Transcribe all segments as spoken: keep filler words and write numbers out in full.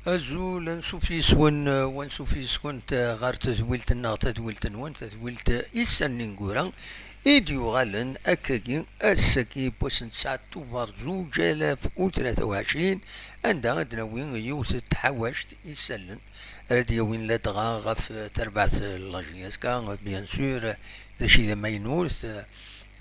Azul, ansuf yes-wen, eh, wansuf yes-went, eh, ɣer tedwilt-nneɣ, tadwilt-nwen, tadwilt, eh, Isallen Ineggura, i d-yuɣalen akkagi ass-agi n wass n tesɛa Tubeṛ zuǧ alaf u tlata u ɛecrin, anda ad d-nawi yiwet n tḥawact isallen ara d-yawin ladɣa ɣef, eh, terbaɛt n la J S K, bien sûr, eh, d acu i d amaynut, eh,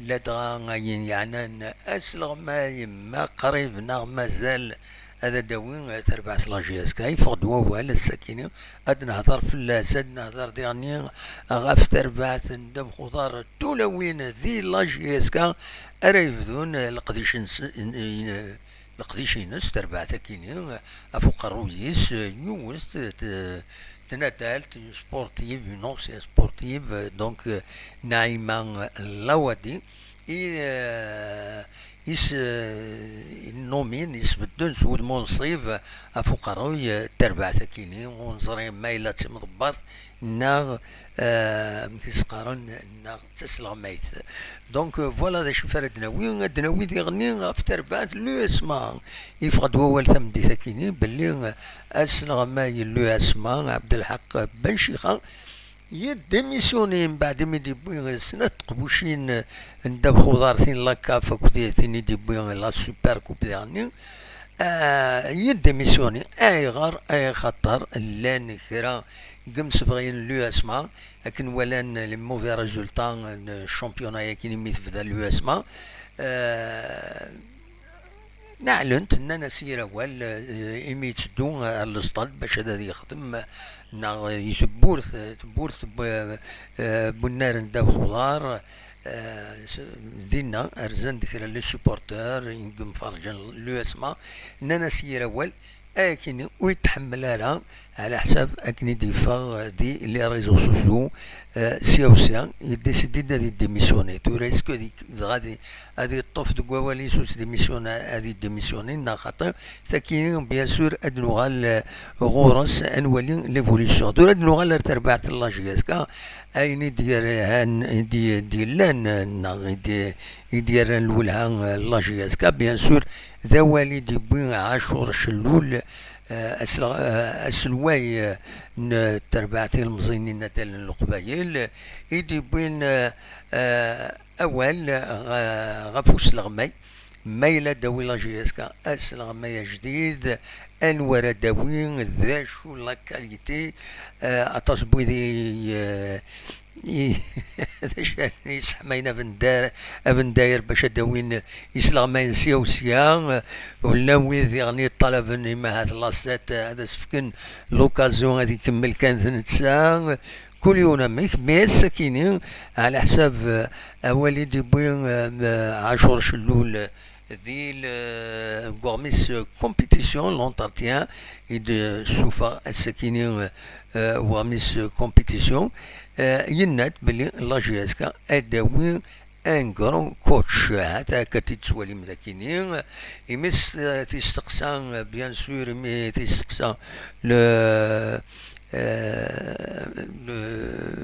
ladɣa ayen yeɛnan asleɣmay, ma qrib neɣ mazal ad d-awi, eh, terbaɛt n la J S K. Yeffeɣ-d wawal ass-akini, ad nehder fell-as, ad nehder diɣenni ɣef terbaɛt n ddabex uḍar n tulawin di la J S K ara yebdun, eh, leqdic-nsen, eh, leqdic-ines, terbaɛt akini, ɣef uqerruy-is, yiwet t-, tnadalt, une sportive, une ancienne sportive, donc, euh, Naïma Lawadi, i, euh, is, euh, nomin, isbedden s wudem unṣib ɣef uqerruy, euh, terbaɛt akini, ur neẓri ma yella d timḍebbert neɣ, euh, amek i s-qqaren, neɣ d tasleɣmayt. Donc, euh, voilà d acu ara d-nawi. Ad d-nawi diɣenni ɣef terbaɛt n l'U S M A. Yeffeɣ-d wawal tameddit-akini belli, euh, asleɣmay n l'U S M A, Ɛebdelḥaq Ben Cixa, yedimisyuni mbeɛd imi d-yewwi snat teqbucin n ddabex uḍar, tin la CAF akked tin i d-yewwi la Super Coupe diɣenni. Euh, yedimisyuni. Ayɣer? Axaṭer llan kra n yimsebɣiyen n l'U S M A, akken walan les mauvais résultats n championnat-agi imi tebda l'U S M A, euh, neɛlen-t, nnan-as yir awal, euh, imi yetteddu ar lestad bac ad, ad yexdem, neɣ i tewwurt, tewwurt n w-, euh, n unnar n ddabex uḍar, euh, s-, dinna rzan-d kra n les supporters i yemferrǧen l'U S M A, nnan-as yir awal, ayakini ur yetḥemmel ara, ɛla ḥsab akken i d-yeffeɣ di les réseaux sociaux, euh, sya u sya, yedisidi-d ad yedimisyuni. Tura, est-ce que di-, dɣa di-, ad yeṭṭef deg wawal-is ur s-dimisyuni, ad yedimisyuni, neɣ xaṭi? Takini, bien sûr, ad nuɣal, euh, ɣur-s, ad nwali l'évolution. Tura ad nuɣal ar terbaɛt n la J S K, ayen i d-yerhan, i d-, i d-yellan, neɣ i d-, i d-yerran lwelha, euh, n la J S K, bien sûr, d awal i d-yewwi Ɛacur Cellul, eh, asel-, eh, aselway, eh, n terbaɛt ilemẓiyen n yinaddalen n Leqbayel, i d-yewwin, eh, eh, awal, eh, ɣef usleɣmay, ma yella d-awi la J S K asleɣmay ajdid, anwa ara d-awi, d acu la qualité, eh, aṭas n wid i, eh, I-, d acu i yesseḥmayen abendayer, abendayer bac ad d-awin isleɣmayen sya u sya, u llan wid diɣen yeṭṭalaben imahat lasset ad as-fken l'occasion ad ikemmel kan d netta, kul yiwen amek, mais ass-akini, ɛla ḥsab, eh, awal i d-yewwi, eh, Ɛacur Cellul, di le, deg uɣmis compétition, l'entretien, i d-ssuffeɣ ass-akini, eh, uɣmis compétition, eh, yenna-d belli la J S K ad d-tawi un grand coach. Hata akka t-id-tettwalim dakini, imi s-, t-isteqsa, bien sûr, imi t-isteqsa le, eh, le,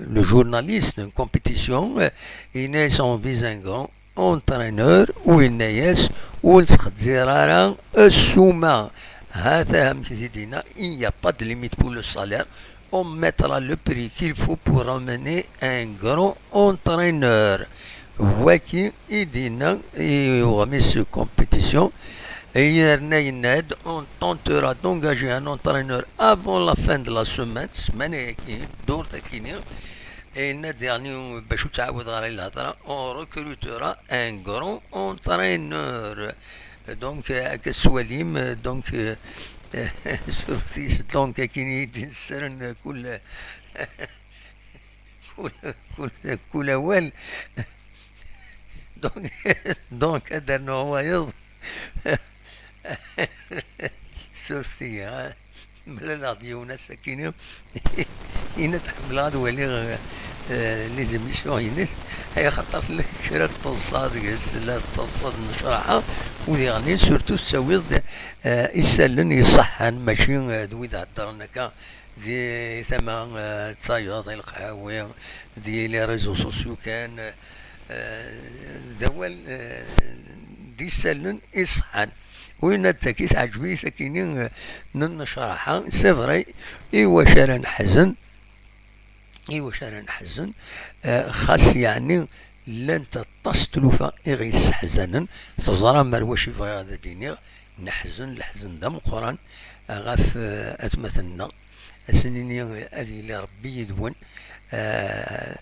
le journaliste en compétition, eh, yenna-as on vise un grand entraîneur, u yenna-yas ur nettxezzir ara ssuma. Hata amek i t-id-yenna, il n'y a pas de limite pour le salaire, on mettra le prix qu'il faut pour ramener un grand entraîneur. Waki i d-yenna i uɣmis compétition, yerna yenna-d on tentera d'engager un entraîneur avant la fin de la semaine, ssmana-agi, ddurt-akini, yenna-d, yeɛni, bac ur ttɛawadeɣ ara i lhedra, on recrutera un grand entraîneur. Donc, euh, akka tettwalim, euh, donc, euh, surtout, donc, akken i d-nessren kul, kul, kul, kul awal. Donc, donc, ad rnuɣ wayeḍ. Surfet-iyi, ha? Mlaleɣ-d yiwen ass-akini, Ini-d ḥemmleɣ ad waliɣ, eh, les émissions-inek, ay axaṭer tella kra n teḍsa deg-s, tella teḍsa d nnecraḥa, u diɣen surtout tettawiḍ-d, eh, isallen iṣeḥḥan, mačči, eh, d wid heddren akka di tama, eh, d tayeḍ, i leqhawi, di les réseaux sociaux kan, eh, d awal, eh, d isallen iṣeḥḥan. Winna d taki teɛǧeb-iyi takini, eh, n nnecraḥa, c'est vrai, i wacu ara neḥzen, i wacu ara neḥzen, eh, xas yeɛni llant aṭas n tlufa i ɣ-yesseḥzanen, teẓram ar wacu i bɣiɣ ad d-iniɣ, neḥzen leḥzen d ameqqran ɣef, eh, atmaten-nneɣ, ad sen-nini ad yili Rebbi yid-wen, eh,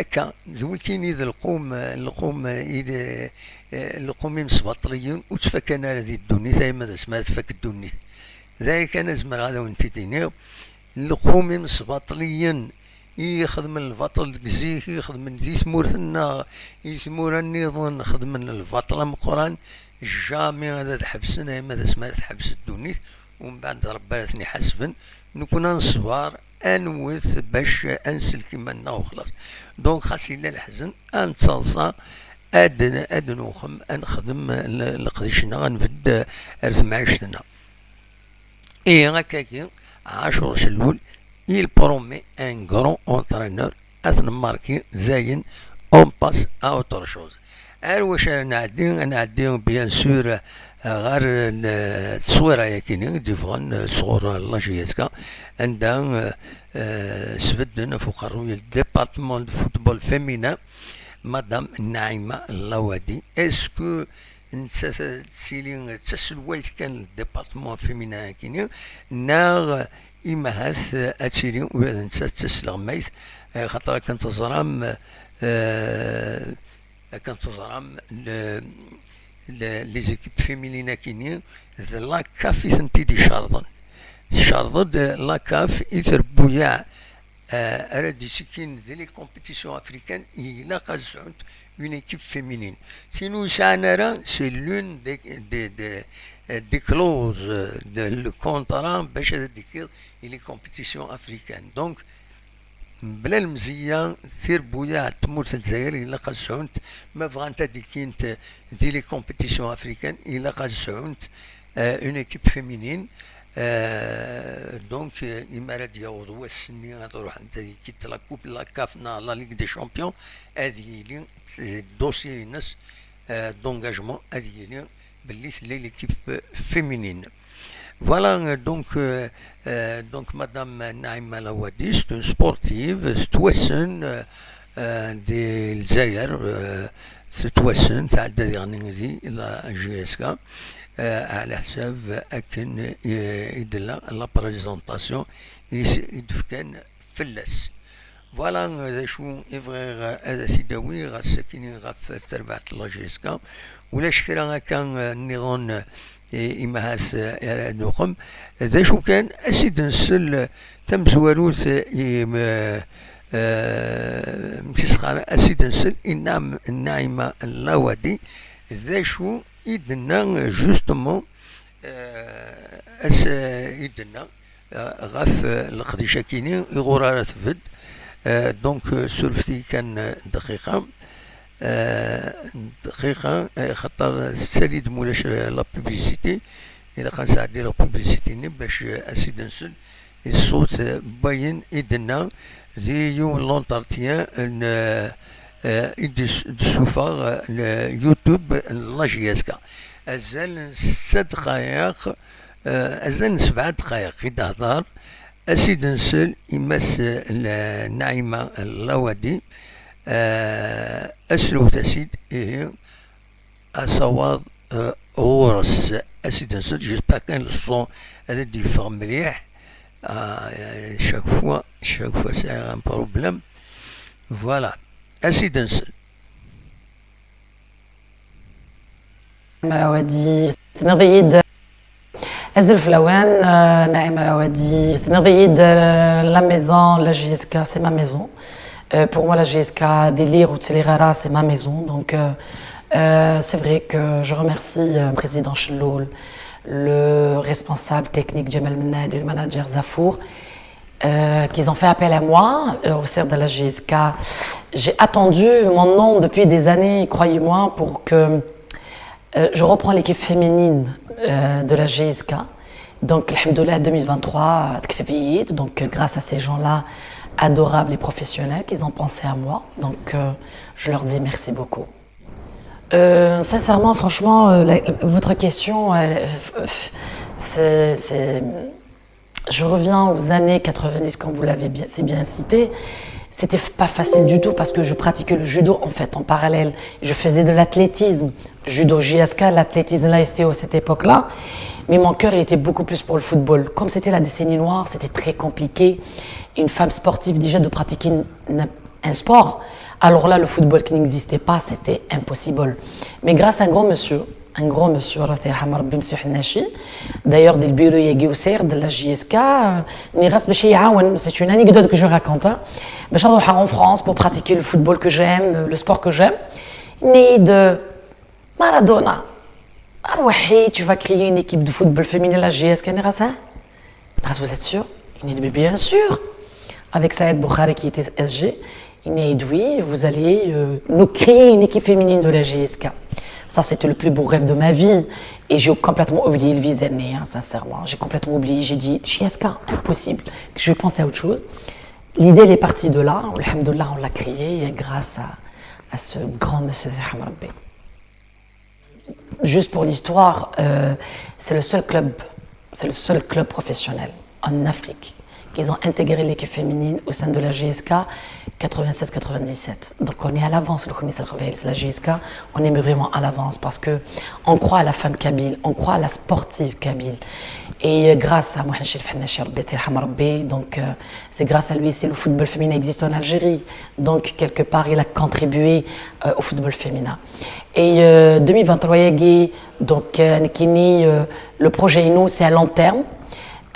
akka, d wikini d lqum, lqum i d, eh, lqum imesbaṭliyen ur ttfakan ara di ddunit, ay ma d asmi ara tfak ddunit. D aya kan ad zemreɣ ad awen-t-id-iniɣ. Lqum imesbaṭliyen i ixedmen lbaṭel deg zik, i ixedmen di tmurt-nneɣ, i tmura nniḍen, xedmen lbaṭel ameqqran, jamais ad ḥebsen, ay ma d asmi ara teḥbes ddunit, u mbeɛd Rebbi ara ten-iḥasben. Nekkni ad neṣber, ad nwet bac ad nselk iman-nneɣ u xlaṣ. Donc, xas yella leḥzen, ad nettaḍsa, ad, ad nuxem, ad nexdem le-, leqdic-nneɣ, ad nbedd ar temɛict-nneɣ. Ihi, akkagi, Ɛacur Cellul, il promet un grand entraîneur, ad t-nemmarki, dayen, on passe à autre chose. Ar wacu ara nɛeddi? Ad nɛeddi, bien sûr, ɣer n-, tteswira-yakini i d-yeffɣen sɣur la J S K, anda, eh, sbedden ɣef uqerruy n département de football féminin, Madame Naïma Lawadi. Est-ce que nettat ad tili d taselwayt kan n département féminin-akini, neɣ imahat ad tili ula d nettat d tasleɣmayt, eh, xaṭer akken teẓram, eh, akken teẓram, le-, le-, les équipes féminines-akini, d la CAF i tent-id-icerḍen. Tcerḍ-d la CAF i trebbuyaɛ, eh, ara d-ittekkin di les compétitions africaines, ilaq ad sɛunt une équipe féminine. Tin ur sɛan ara, c'est l'une des, des, des, eh, des clauses de le contrat bac ad d-tekkiḍ i les compétitions africaines. Donc, mebla lemzeyya, tirbuyaɛ n tmurt n Lezzayer ilaq ad sɛunt, ma bɣant ad d-kkint di les compétitions africaines, ilaq ad sɛunt, eh, une équipe féminine. Eh, donc, eh, imi ara d-yaweḍ wass-nni ad ruḥent ad kkint la Coupe, la CAF neɣ la Ligue des Champions, ad yili, eh, dossier-ines, eh, d'engagement, ad yili belli tella l'équipe féminine. Voilà, euh, donc, euh, euh, donc Madame Naïma Lawadi, c'est une sportive, tettwassen, euh, euh, di Lezzayer, euh, tettwassen, tɛedda diɣen di la J S K, euh, ɛla ḥsab akken, euh, i d-tella la présentation i s-, i d-fkan fell-as. Voilà, euh, d acu i bɣiɣ, euh, ad as-id-awiɣ ass-akini ɣef terbaɛt n la J S K. Ulac kra akka, euh, nniḍen, euh, i, imahat, euh, ara nuqem. D acu kan, ad s-id-nsel, euh, tamezwarut, euh, i, euh, euh, mkisxar, ad s-id-nsel i Naam-, Naïma Lawadi. D acu i d-tenna, euh, justement, euh, as-, euh, i d-tenna, euh, ɣef, euh, leqdic-akini iɣur ara tbedd. Euh, donc, euh, surfet-iyi kan, euh, dqiqa. Euh, dqiqa, euh, xaṭer tettali-d mulac, euh, la publicité. Ilaq ad nesɛeddi la publicité-nni bac, euh, ad s-id-nsel i ṣṣut, euh, n wayen i d-tenna di yiwen n l'entretien n, euh, euh, i d-, d-ssuffeɣ, euh, le YouTube n la J S K. Azal n setta dqayeq, eh, azal n sebɛa dqayeq i d-tehder, ad s-id-nsel i Mass, eh, Naïma Lawadi, eh, aslewt-as-id, ihi, asawaḍ, eh, ɣur-s, ad s-id-nsel, j'espère kan le son ad d-yeffeɣ mliḥ. Ah, chaque fois, chaque fois, c'est un problème. Voilà. Ad s-id-nsel. Naïma Lawadi, tenniḍ-iyi-d, azul fell-awen, euh, Naïma Lawadi, tenniḍ-iyi-d, euh, la maison, la J S K, c'est ma maison. Euh, pour moi, la J S K, di lliɣ ur ttiliɣ ara, c'est ma maison. Donc, euh, euh, c'est vrai que je remercie, euh, président Chelloul, le responsable technique Djamal Mennad et le manager Zafour. euh, qu'ils ont fait appel à moi euh, au sein de la J S K. J'ai attendu mon nom depuis des années, croyez-moi, pour que euh, je reprends l'équipe féminine euh, de la J S K. Donc, alhamdoulilah, deux mille vingt-trois, euh, donc euh, grâce à ces gens-là, adorables et professionnels, qu'ils ont pensé à moi. Donc, euh, je leur dis merci beaucoup. Euh, sincèrement, franchement, euh, la- votre question, euh, c'est, c'est- je reviens aux années quatre-vingt-dix, comme vous l'avez bien, si bien cité. C'était f- pas facile du tout parce que je pratiquais le judo en fait en parallèle. Je faisais de l'athlétisme, judo J S K, l'athlétisme, la S T O à cette époque-là. Mais mon cœur était beaucoup plus pour le football. Comme c'était la décennie noire, c'était très compliqué. Une femme sportive, déjà de pratiquer une- une- un sport, alors là, le football qui n'existait pas, c'était impossible. Mais grâce à un grand monsieur, un grand monsieur, راه يرحم ربي, monsieur Hennachi, d'ailleurs, ديال البيرو ياكي وسير, de la J S K, ني غاس باش يعاون, c'est une anecdote que je raconte, hein. باش نروح en France pour pratiquer le football que j'aime, le sport que j'aime. نيد Maradona. أروحي, tu vas créer une équipe de football féminin, la J S K, ني غاس, hein. Parce que vous êtes sûr? Il dit, mais bien sûr. Avec Saïd Boukhari qui était S G, il dit, oui, vous allez euh, nous créer une équipe féminine de la J S K. Ça, c'était le plus beau rêve de ma vie. Et j'ai complètement oublié le visa, hein, sincèrement. J'ai complètement oublié. J'ai dit, J S K, impossible. Je vais penser à autre chose. L'idée, elle est partie de là. Alhamdoulilah, on l'a créée grâce à, à ce grand monsieur, يرحم ربي. Juste pour l'histoire, euh, c'est le seul club, c'est le seul club professionnel en Afrique qu'ils ont intégré l'équipe féminine au sein de la J S K quatre-vingt-seize quatre-vingt-dix-sept. Donc on est à l'avance, le Khounis Al Khabaïl, la J S K, on est vraiment à l'avance parce que on croit à la femme kabyle, on croit à la sportive kabyle. Et euh, grâce à Mohamed Chérif Hennachi, ربي يرحم ربي, donc euh, c'est grâce à lui si le football féminin existe en Algérie. Donc quelque part, il a contribué euh, au football féminin. Et euh, deux mille vingt-trois, ياكي, donc, euh, نكيني, euh, le projet إنو, c'est à long terme.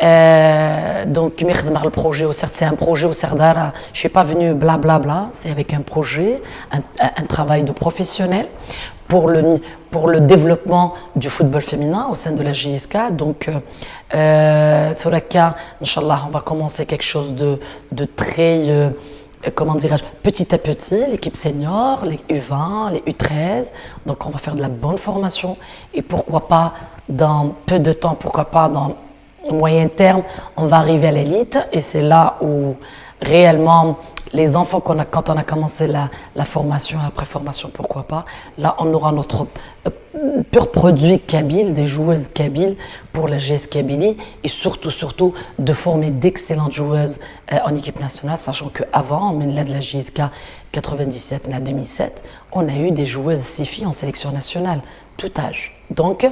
Euh, donc, كيما يخدم على le projet, au certes, c'est un projet, au certes, je suis pas venue blablabla, c'est avec un projet, un, un travail de professionnel pour le, pour le développement du football féminin au sein de la J S K. Donc, euh, euh, ثورة كا, إن شاء الله, on va commencer quelque chose de, de très, euh, euh, comment dirais-je, petit à petit, l'équipe senior, les U vingt, les U treize. Donc on va faire de la bonne formation et pourquoi pas dans peu de temps, pourquoi pas dans moyen terme, on va arriver à l'élite et c'est là où réellement les enfants, qu'on a, quand on a commencé la, la formation, après formation, pourquoi pas, là on aura notre euh, pur produit kabyle, des joueuses kabyles pour la J S Kabylie et surtout, surtout de former d'excellentes joueuses euh, en équipe nationale, sachant qu'avant, من la J S K quatre-vingt-dix-sept, la deux mille sept, on a eu des joueuses filles en sélection nationale, tout âge. Donc,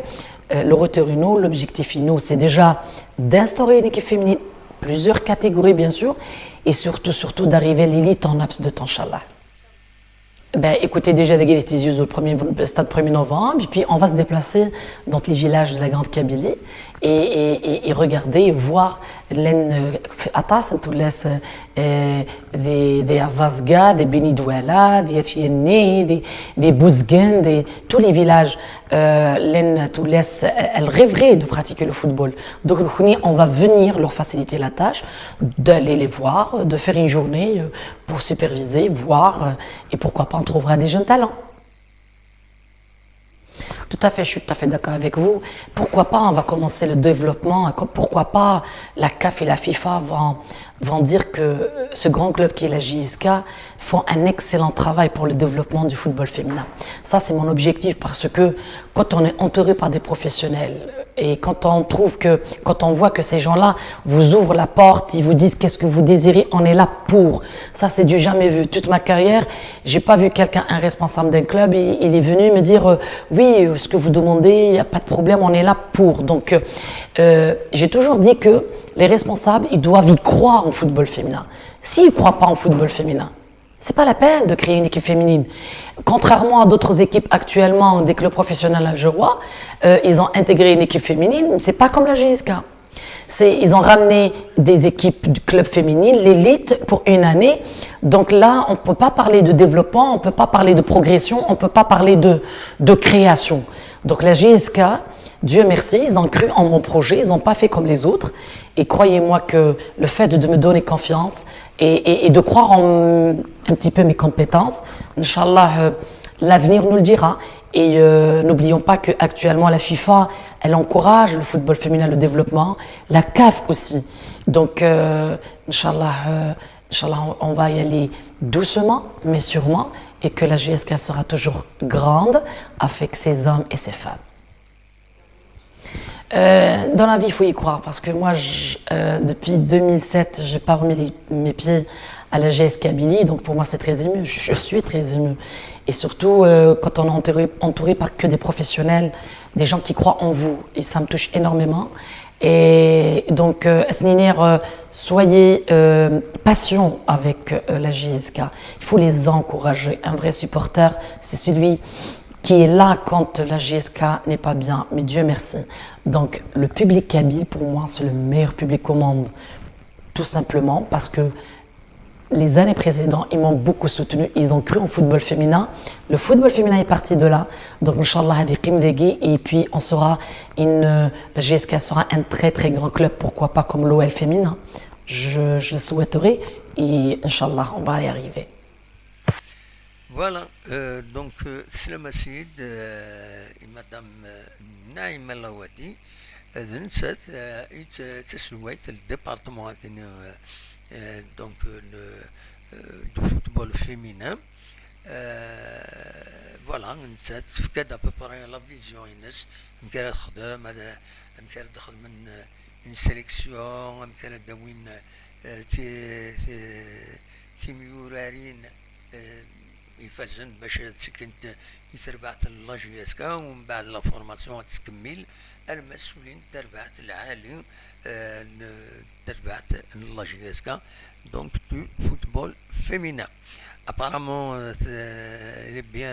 euh, le retour, l'objectif, c'est déjà d'instaurer une équipe féminine, plusieurs catégories bien sûr, et surtout, surtout d'arriver à l'élite en laps de temps, إن شاء الله. Ben, écoutez, déjà, داكي تيزي يوزو le premier, stade premier novembre, et puis on va se déplacer dans les villages de la Grande Kabylie et, et, et, et regarder, voir لأن aṭas n tullas, euh, des, des Azazga, des Beni Douala, des Atienni, des, des Bouzguène, des, tous les villages, euh, لأن tullas, euh, elles rêveraient de pratiquer le football. Donc, نكوني, on va venir leur faciliter la tâche d'aller les voir, de faire une journée euh, pour superviser, voir, euh, et pourquoi pas on trouvera des jeunes talents. Tout à fait, je suis tout à fait d'accord avec vous. Pourquoi pas, on va commencer le développement, pourquoi pas la CAF et la FIFA vont, vont dire que ce grand club qui est la J S K font un excellent travail pour le développement du football féminin. Ça, c'est mon objectif parce que quand on est entouré par des professionnels, et quand on trouve que, quand on voit que ces gens-là vous ouvrent la porte, ils vous disent qu'est-ce que vous désirez, on est là pour. Ça, c'est du jamais vu. Toute ma carrière, j'ai pas vu quelqu'un, un responsable d'un club, il, il est venu me dire euh, oui, ce que vous demandez, il n'y a pas de problème, on est là pour. Donc, euh, euh, j'ai toujours dit que les responsables, ils doivent y croire en football féminin. S'ils ne croient pas en football féminin, c'est pas la peine de créer une équipe féminine. Contrairement à d'autres équipes actuellement, des clubs professionnels algérois, euh, ils ont intégré une équipe féminine, mais c'est pas comme la J S K. C'est, ils ont ramené des équipes du club féminin, l'élite, pour une année. Donc là, on ne peut pas parler de développement, on ne peut pas parler de progression, on ne peut pas parler de, de création. Donc la J S K, Dieu merci, ils ont cru en mon projet, ils n'ont pas fait comme les autres. Et croyez-moi que le fait de me donner confiance et, et- et de croire en un petit peu mes compétences, Inch'Allah, euh, l'avenir nous le dira. Et euh, n'oublions pas qu'actuellement, la FIFA, elle encourage le football féminin, le développement, la CAF aussi. Donc, euh, Inch'Allah, euh, Inch'Allah, on, on va y aller doucement, mais sûrement, et que la J S K sera toujours grande avec ses hommes et ses femmes. Euh, dans la vie, il faut y croire parce que moi, je- euh, depuis deux mille sept, j'ai pas remis les- mes pieds à la G S Kabylie, donc pour moi, c'est très ému. Je, je suis très émue. Et surtout, euh, quand on est entouré, entouré par que des professionnels, des gens qui croient en vous, et ça me touche énormément. Et donc, euh, Asniner, euh, soyez euh, patient avec euh, la G S K. Il faut les encourager. Un vrai supporter, c'est celui qui est là quand la G S K n'est pas bien. Mais Dieu merci. Donc, le public kabyle, pour moi, c'est le meilleur public au monde. Tout simplement parce que les années précédentes, ils m'ont beaucoup soutenu. Ils ont cru en football féminin. Le football féminin est parti de là. Donc, Inch'Allah, هذه قيم داكي. Et puis, on sera une, euh, la G S K sera un très, très grand club. Pourquoi pas comme l'O L féminin. Je, je le souhaiterais. Et Inch'Allah, on va y arriver. Voilà, euh, donc euh, Slama Sid, euh, et Madame euh, Naïma Lawadi, euh, d nettat, euh, i d taselwayt n le département, euh, euh, donc euh, le, euh, du football féminin. Euh, voilà, nettat tefka-d à peu près la vision-ines, amek ara texdem, ad- amek ara d-xedmen euh, une sélection, amek ara d-awin euh, ti- ti- timyurarin euh, ifazen bac ad ttekent i terbaɛt n la J S K, u mbeɛd la formation ad tettkemmil arma ssulin terbaɛt lɛali euh, n terbaɛt n la J S K, donc du football féminin. Apparemment, euh, c'est- il est bien,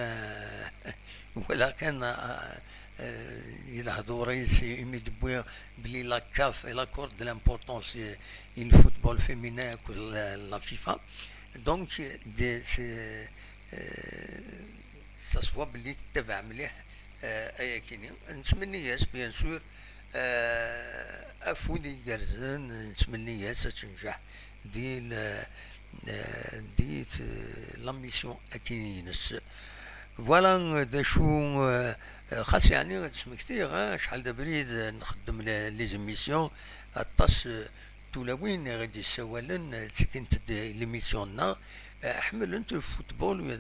voilà, كان euh, il a adoré, c'est imi d-wwi belli la CAF, elle accorde de l'importance euh, i le football féminin que la, la FIFA. Donc, de, c'est, euh, ça se voit belli tettabaɛ mliḥ euh, ayakini. Nettmenni-as, bien sûr, euh, afud igerrzen, nettmenni-as ad tenǧeḥ di le- euh, di t- la mission akini-ines. Voilà euh, d acu euh, euh, xas yeɛni ad smektiɣ euh, acḥal d abrid euh, nxeddem les, les émissions, aṭas euh, tulawin i ɣ-d-yessawalen euh, ttikent-d l'émission-nneɣ euh, ḥemmlent le football, euh,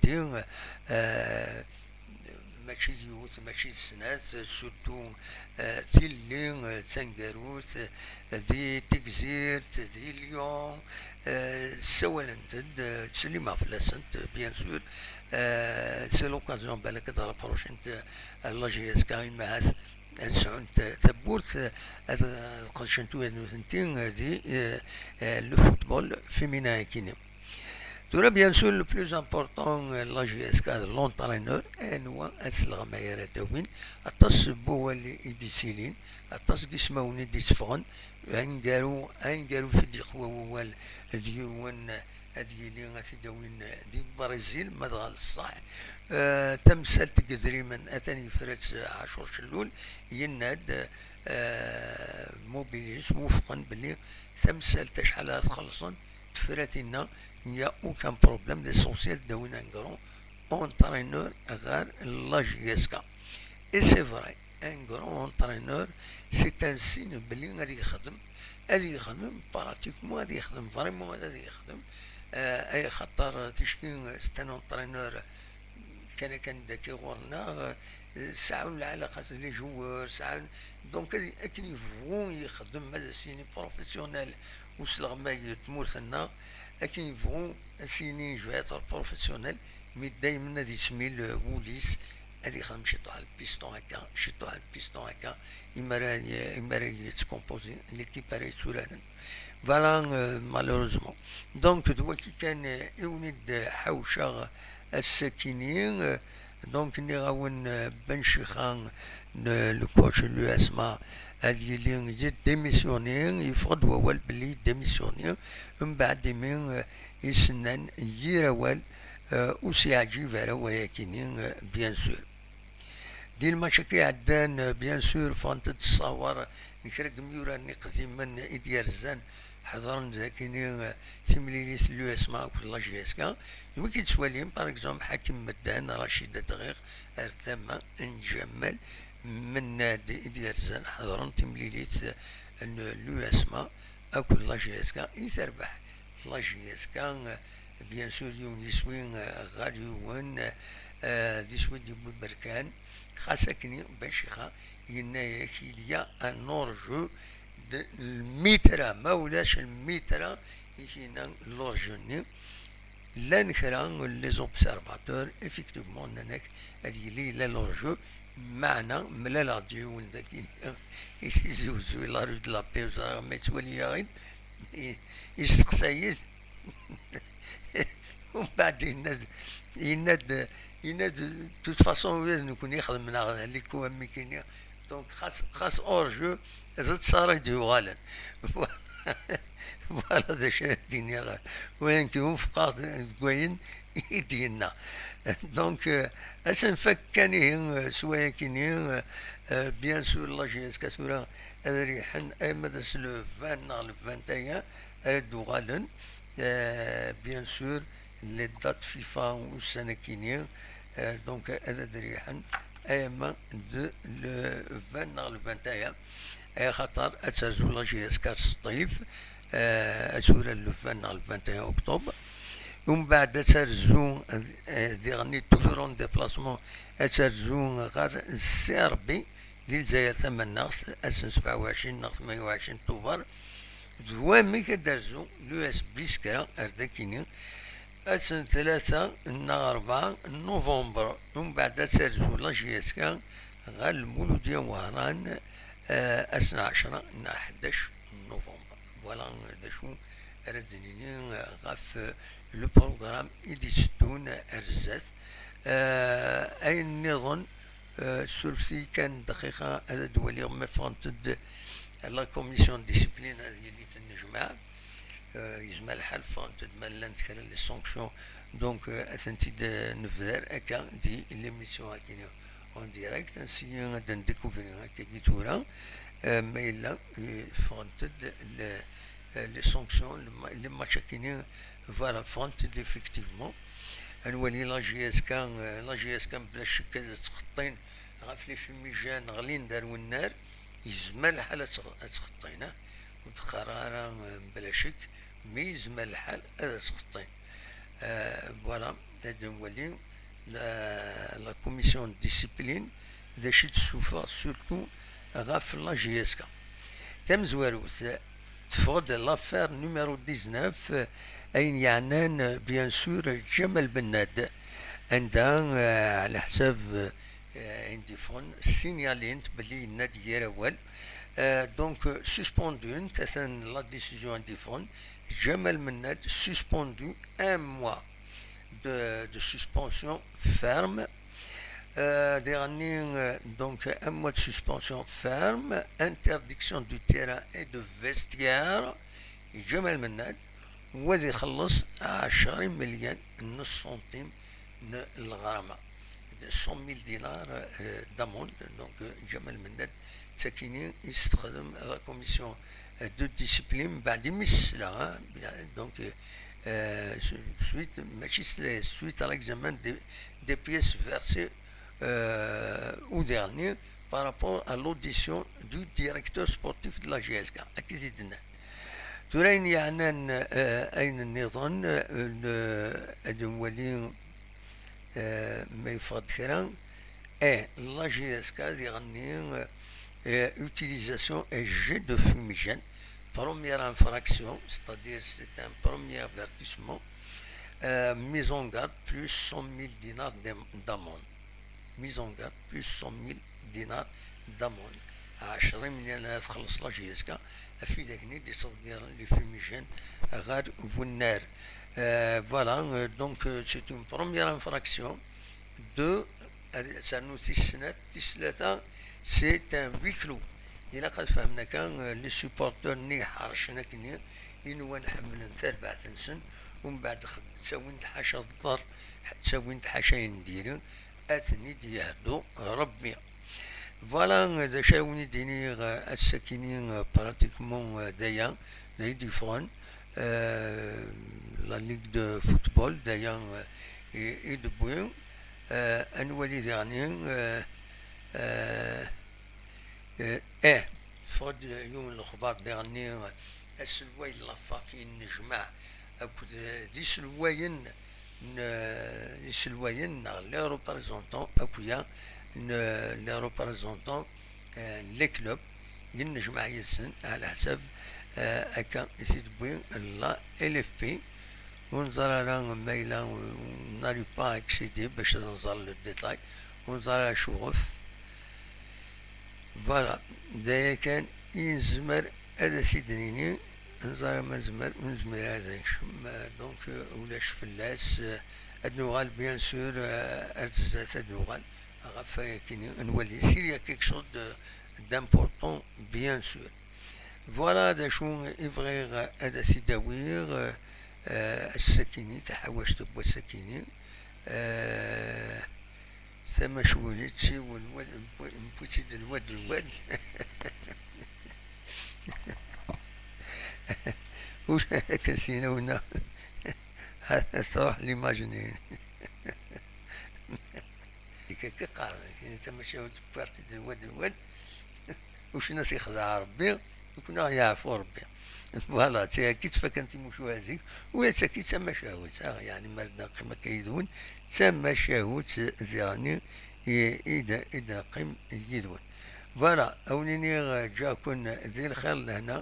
ti euh, mačči d yiwet, mačči d snat, surtout euh, tilelli euh, d taneggarut euh, di Tegzirt, di Lyon, euh, ssawalent-d, euh, ttsellimeɣ fell-asent, bien sûr. Euh, c'est l'occasion, balak ad rapprochent euh, la J S K, imi ahat ad sɛunt euh, tawwurt, euh, ad ad qedcent ula d nutenti euh, di euh, euh, le football féminin akini. Tura, bien sûr, le plus important, euh, la J S K, d l'entraîneur, anwa asleɣmay ara d-awin, aṭas n wawal i d-yettilin, aṭas n yismawen i d-itteffɣen, aneggaru, aneggaru i d-yeqwa wawal d yiwen ad yili ad t-id-awin di Brizil, ma dɣa d ṣṣeḥ. Euh, tamsalt n yedrimen, atan yefra-tt Ɛacur Cellul, yenna-d, euh, Mobilis, wufqen belli tamsalt acḥal ara txellṣen, tefra tinna, il n'y a aucun problème, l'essentiel d-awin un grand entraîneur ɣer la J S K. Et c'est vrai, un grand entraîneur, c'est un signe belli ad yexdem, ad yexdem pratiquement, ad yexdem vraiment, ad yexdem, euh, ay xaṭer ticki c'est un entraîneur kan akken daki ɣur-neɣ, euh, sɛan lɛalaqa d les joueurs, sɛan, donc ad- akken yebɣu yexdem, ad as-yini professionnel usleɣmay n tmurt-nneɣ, akken yebɣu ad s-yini je vais être professionnel, mais daymen ad yettmil euh, wul-is, ad yexdem ciṭuḥ n le piston akka, ciṭuḥ n le piston akka, imi ara y- imi ara yettkompozi l'équipe ara yetturaren. Voilà, euh, malheureusement. Donc d waki kan euh, i wen-id-ḥawceɣ ass-akini, euh, donc nniɣ-awen euh, Ben Chixa, n- le coach n l'U S M A, ad yili yedémissionné, yeffeɣ-d wawal belli yedémissionné, mbeɛd imi euh, i s-nnan yir awal, euh, ur s-yeɛǧib ara wayakini, euh, bien sûr. Di lmatch-agi iɛeddan, bien sûr, ffɣent-d ṣṣawar n kra n yimyura-nni iqdimen i d-yerzan, ḥeḍren dagini, eh, timlilit n l'U S M A akked la J S K. D wigi i d-tettwalim, par exemple, Ḥakim Meddan, Racid Adɣiɣ, ar tama n Ǧamal Mennad i d-yerzan, ḥeḍren timlilit n l'U S M A akked la J S K i terbeḥ la J S K, bien sûr, yiwen d iswi, eh, ɣer yiwen, eh, d iswi d-yewwi berkan. Xas akken, Bacixa yenna-yak, il y a un hors-jeu de lmitra, ma ulac lmitra, i k-yenna l'hors-jeu-nni. Llan kra n les observateurs, effectivement, nnan-ak ad yili yella l'hors-jeu, meɛna mlaleɣ-d yiwen dagi i Tizi Uzzu, la rue de la Paix, ur ẓriɣ ma yettwali-aɣ-id, i-, yesteqsa-yi-d. Umbeɛd yenna-d, yenna-d, yenna-d, de toute façon, ula d nekkni xedmen-aɣ les coups am wigi-nni. Donc, xas, xas hors-jeu, d ttṣara i d-yuɣalen. Voilà d acu ara d-iniɣ. Wayen k-yunfqeɣ deg wayen i d-yenna. Donc, euh, ad s-nfak kan ihi, euh, s wayakini, euh, euh, bien sûr, la J S K tura ad riḥen, ama d ass le vingt neɣ le vingt et un ara d-uɣalen. Euh, bien sûr, les dates FIFA ussan-akini, euh, donc, ad d-riḥen ama d le vingt neɣ le vingt et un, axaṭer ad terzu la J S K s Ṭif, euh, ad turar le vingt neɣ le vingt et un octobre. Umbeɛd ad terzu, euh, diɣenni toujours en déplacement, ad terzu ɣer Serbie, di Lezzayer Tamannaɣt, ass n sebɛa u ɛecrin neɣ tmanya u ɛecrin Tubeṛ. D wamek ad d-terzu l'U S B s kra ar dakini, ass n tlata neɣ rebɛa n November. Umbeɛd ad terzu la J S K ɣer Lmuludya Wehran, eh, ass n ɛecra neɣ ḥdac n November. Voilà d acu ara d-nini, eh, ɣef, eh, le programme i d-itteddun ar zdat. Eh, ayen nniḍen, eh, surfet-iyi kan dqiqa, ad d-waliɣ ma ffɣent-d la commission de discipline, ad yili tennejmaɛ. Eh, yezmer lḥal ffɣent-d ma llant kra les sanctions. Donc, eh, ad tent-id, eh, nebder akka di l'émission-agi en direct, ansi ad d-ndécouvrir akkagi tura, eh, ma yella, eh, ffɣent-d le, eh, les sanctions, le ma-, les matchs-agi, voilà, ffɣent-d effectivement. Ad nwali la J S K, eh, la J S K mebla ccek ad ttxeṭṭin ɣef les fumigènes ɣlin-d ar wennar, yezmer lḥal ad tx-, ad ttxeṭṭin, eh? Ur d-qqareɣ ara, eh, mebla ccek, mais yezmer lḥal ad ttxeṭṭin. Euh, voilà, ad nwali la, la commission de discipline, d acu i d-tessufeɣ surtout ɣef la J S K. Tamezwarut, teffeɣ-d l'affaire numéro dix-neuf, euh, ayen yeɛnan, euh, bien sûr, Ǧamal Mennad, anda, euh, ɛla ḥsab, euh, ayen d-iffɣen, signalin-t belli yenna-d gar awal. Euh, donc, euh, suspendu, atan la décision i d-iffɣen, Ǧamal Mennad suspendu un mois de, de suspension ferme. Euh, diɣenni, euh, donc, un mois de suspension ferme, interdiction du terrain et de vestiaire. Ǧamal Mennad, wa ad ixelleṣ ɛecra imelyan n ṣṣuntim n lɣerama, de cent mille dinars, euh, d'amende. Donc, euh, Ǧamal Mennad, d takini i s-texdem la commission, euh, de discipline, mbeɛd imi s-tesla, hein, bien, donc, euh, euh, su-, suite, mačči s-, suite à l'examen des, des pièces versées, euh, au dernier par rapport à l'audition du directeur sportif de la J S K. Akka i t-id-nnan. Tura ayen yeɛnan, euh, ayen nniḍen, euh, n-, ad nwali, euh, ma yeffeɣ-d kra. Eh, la J S K diɣenni, euh, utilisation et jet de fumigène. Première infraction, c'est-à-dire c'est un premier avertissement. Euh, mise en garde plus cent mille dinars d'am-, d'amende. Mise en garde plus cent mille dinars d'amende. Ɛecra imelyan ara txelleṣ la J S K ɣef widak-nni d-ittḍeggiren les fumigènes ɣer wennar. Euh, voilà, euh, donc, euh, c'est une première infraction. Deux, ad ternu tis snat, tis tlata, c'est un huis clos. Ilaq ad fehmen akka, euh, les supporters-nni iḥercen akkenni, i nwan ḥemmlen tarbaɛt-nsen, umbeɛd xed-, ttawin-d ḥaca ḍḍer, ttawin-d ḥaca ayen n diri, ad ten-id-yehdu Rebbi. Voilà, d acu ara wen-id-iniɣ, ass-akini, pratiquement, d aya d ay d-yeffɣen, la ligue de football, d aya i d-wwi. Ad nwali diɣen, eh, eh, teffeɣ-d yiwen n lexbar diɣen, aselway n la FAF yennejmaɛ akked d iselwayen n iselwayen neɣ les représentants akya n les représentants n les clubs, yennejmaɛ yid-sen ɛla ḥsab, eh, akka i t-id-wwi la L F P. Ur neẓri ara ma yella, on n'arrive pas à accéder bac ad nẓer le détail, ur neẓri ara acuɣef. Voilà, d aya kan i nezmer ad as-id-nini. Neẓra ma nezmer, ur nezmir ara ad nekcem, eh, donc, eh, ulac fell-as, eh, ad nuɣal, bien sûr, eh, ar zdat ad nuɣal ɣef wayakini, ad nwali s'il y a quelque chose de, d'important, bien sûr. Voilà d acu i bɣiɣ ad as-id-awiɣ, eh, ass-akini, taḥawact n wass-akini, eh, tamacwlit, siwel, wad, newwi-tt-id lwad lwad. Ur akken s-yenna winna, ad truḥ l'image-nni. Akka i qqaren, kini tamacahut wwiɣ-tt-id lwad lwad. Ucen ad t-ixdeɛ Rebbi, uknaɣ yeɛfu Rebbi. Voilà, d tagi i ttfakan timucuha zik, ula d tagi d tamacahut, ah, yeɛni mi ara d-neqqim akka yid-wen, d tamacahut diɣen i, i d, i d-neqqim yid-wen. Voilà, a wen-iniɣ, eh, ǧǧiɣ-ken di lxir d lehna,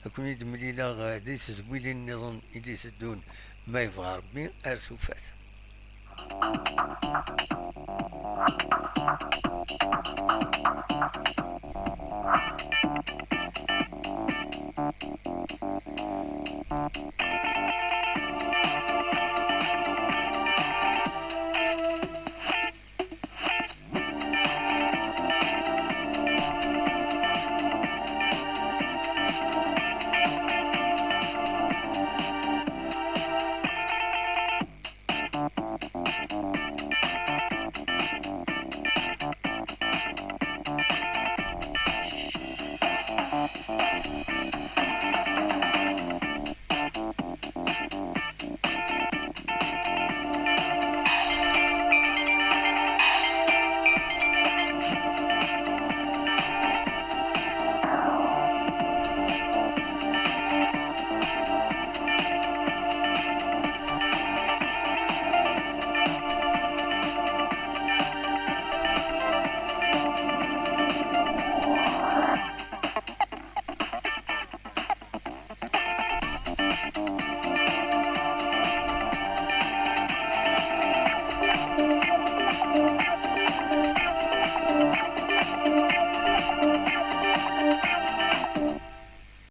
ad ken-id-mlileɣ, eh, di tedwilin nniḍen i d-iteddun, ma yebɣa Rebbi, ar tufat.